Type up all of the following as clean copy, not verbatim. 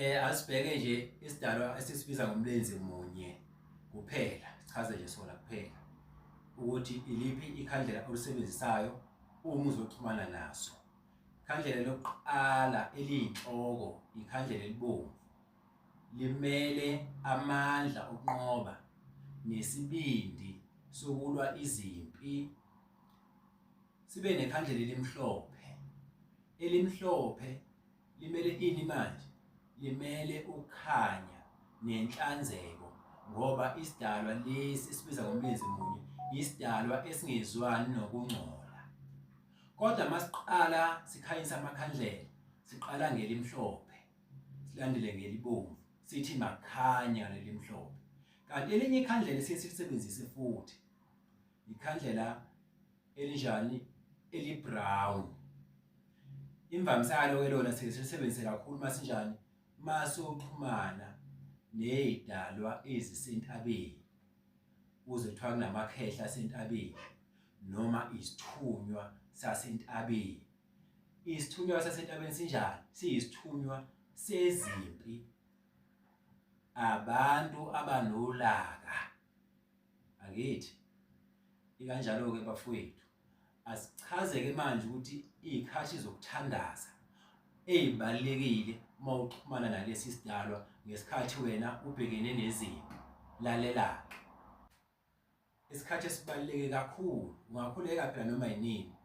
Asibheke nje isidalwa esisibiza ngomlenze munye kuphela, sichaze nje sona kuphela ukuthi iliphi ikhandlela olisebenzisayo uma uzoxhumana naso. Ikhandlela lokuqala eliyinhloko ikhandlela elibomvu, limele amandla okunqoba nesibindi sokulwa izimpi. Sibe nekhandlela elimhlophe, elimhlophe limele ini manje? Limele ukukhanya nenhlanzeko ngoba isidalwa lesi esibiza ngomlenze munye isidalwa esingezwani nokungcola. Kodwa masiqala sikhanyisa amakhandlela siqala ngelimhlophe silandele ngelibomvu sithi makhanya lelimhlophe. Kanti elinye ikhandlela esiye silisebenzise futhi ikhandlela elinjani? Eli-brown. Imvamisa yalo-ke lona siye silisebenzise kakhulu masinjani? Masoxhumana nezidalwa ezisentabeni, kuze kuthiwa kunamakhehla asentabeni noma isithunywa sasentabeni. Isithunywa sasentabeni sinjani? Siyisithunywa sezimpi, abantu abanolaka. Angithi ikanjalo-ke bafowethu, asichaze-ke manje ukuthi iy'khathi zokuthandaza ey'balulekile uma uxhumana nalesi sidalwa ngesikhathi wena ubhekene nezimpi. Lalela-ke, isikhathi esibaluleke kakhulu, ungakhuleka phela noma yinini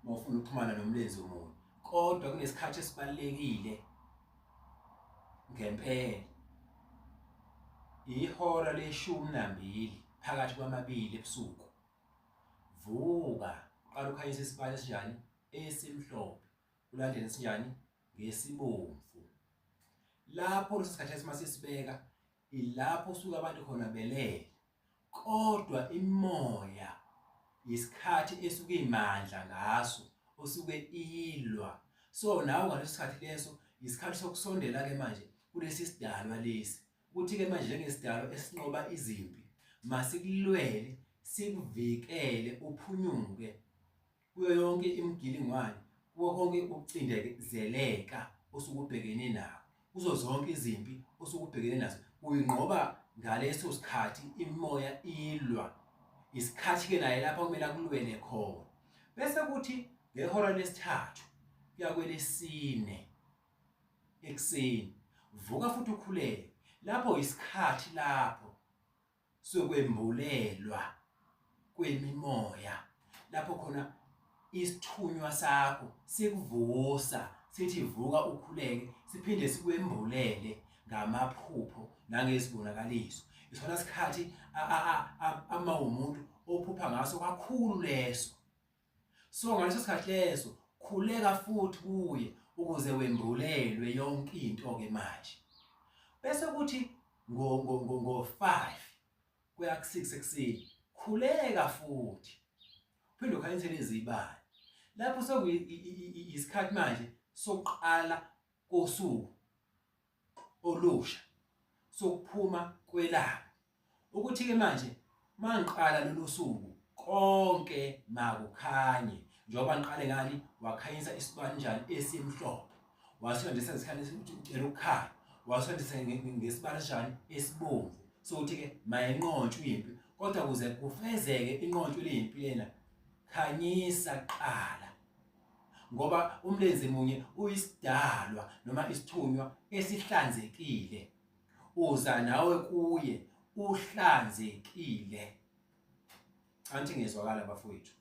uma ufuna ukuxhumana nomlenze womunye, kodwa kunesikhathi esibalulekile ngempela. Ihora leshumi nambili phakathi kwamabili ebusuku. Vuka, uqala ukhanyise isibani esinjani? Esimhlophe. Ulandele esinjani? Ngesibomvu. Lapho leso sikhathi esimasisibeka ilapho usuke abantu khona belele. Kodwa imimoya isikhathi esuke imandla ngaso osuke ilwa. So nawe ngaleso sikhathi leso isikhathi sokusondela ke manje kulesi sidalwa lesi. Ukuthi-ke manje njengesidalwa esinqoba izimpi masikulwele sikuvikele uphunyuke kuyo yonke imigilingwane, kuwo konke ukucindezeleka osuke ubhekene nako, kuzo zonke izimpi osuke ubhekene nazo uyinqoba ngaleso sikhathi imimoya ilwa. Isikhathi-ke naye lapho kumele akulwele khona. Bese kuthi ngehora lesithathu kuya kwelesine ekuseni vuka futhi ukhuleke lapho isikhathi lapho sokwembulelwa kwemimoya lapho khona isithunywa sakho sikuvusa sithi vuka ukhuleke siphinde sikwembulele ngamaphupho nangezibonakaliso. Isona sikhathi ama umuntu ophupha ngaso kakhulu leso. So ngaleso sikhathi leso khuleka futhi kuye ukuze wembulelwe yonke into ke manje. Bese kuthi ngo ngo ngo ngo 5 kuya ku 6 ekuseni khuleka futhi uphinde ukhanyisele izibani. Lapho sekuyisikhathi manje sokuqala kosuku olusha sokuphuma kwelanga. Ukuthi-ke manje mangiqala lolu suku konke makukhanye njengoba ngiqale ngani wakhanyisa isibani njani esimhlophe wasondisa ngesikhathi ucela ukukhanya wasondisa ngesibani esinjani esibomvu sokuthi-ke mayinqontshwe impi kodwa kuze kufezeke inqontshwe lempi lena khanyisa kuqala ngoba umlenze munye uyisidalwa noma isithunywa esihlanzekile uza nawe kuye uhlanzekile. Angithi ngiyezwakala bafowethu.